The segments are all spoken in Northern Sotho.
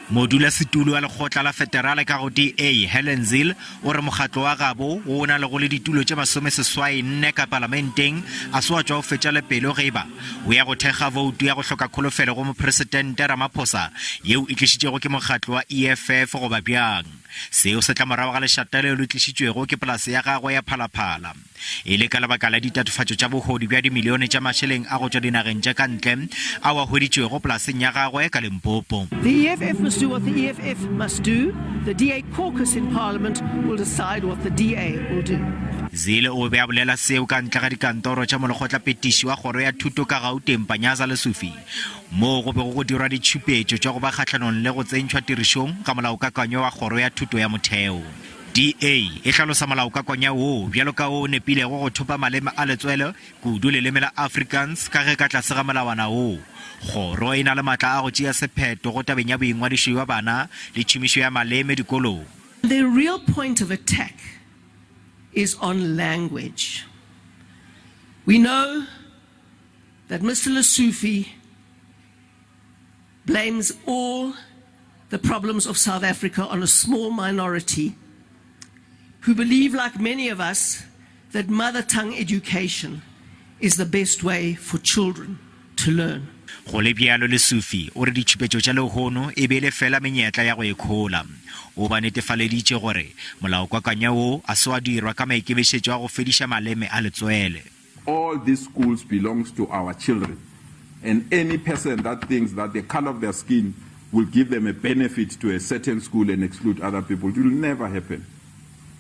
Modulasetulo wa lekgotla la feterale ka go DA, Helen Zille, o re mokgatlo wa gabo, wo o na lego le ditulo tše 84 ka palamenteng, a se wa tšwa o fetša le pelo ge e ba o ya go thekga voutu ya go hloka kholofelo go Mopresidente Ramaphosa yeo e tlišitšwego ke mokgatlo wa EFF goba bjang. Seo se tla morago ga lešata leo le tlišitšwego ke polase ya gagwe ya Phalaphala. E le ka lebaka la ditatofatšo tša bohodu bja dimilione tša mašeleng a go tšwa dinageng tša ka ntle ao a hweditšwego polaseng ya gagwe ka Limpopo. The EFF must do what the EFF must do, the DA caucus in parliament will decide what the DA will do. Zille o be a bolela seo ka ntle ga dikantoro tša molekgotlapetiši wa kgoro ya thuto ka Gauteng, Panyaza Lesufi, moo go bego go dirwa ditšhupetšo tša go ba kgahlanong le go tsentšhwa tirišong ga molaokakanywa wa kgoro ya thuto ya motheo. DA e hlalosa molaokakanywa woo bjalo ka wo o nepilego go thopa maleme a letswele, kudu leleme la Afrikaans, ka ge ka tlase ga molawana woo, kgoro e na le matla a go tšea sephetho go tabeng ya boingwadišo bja bana le tšhomišo ya maleme dikolong. The real point of attack is on language. We know that Mister Lesufi blames all the problems of South Africa on a small minority who believe, like many of us, that mother tongue education is the best way for children to learn. Go le bjalo, Lesufi o re ditšhupetšo tša lehono e be e le fela menyetla ya go ikhola. O ba netefaleditše gore molaokakanywa wo a se wa dirwa ka maikemišetšo a go fediša maleme a letswele. All these schools belongs to our children and any person that thinks that the colour of their skin will give them a benefit to a certain school and exclude other people, it will never happen.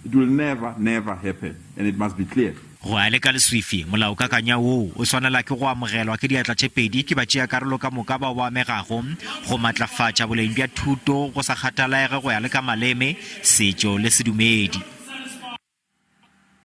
It will never, never happen and it must be clear. Go ya le ka leswifi, molaokakanywa woo o swanela ke go amogelwa ke diatla tše pedi ke batšeakarolo ka moka bao ba amegago go matlafatša boleng bja thuto go sa kgathalaege go ya le ka maleme, setšo le sedumedi.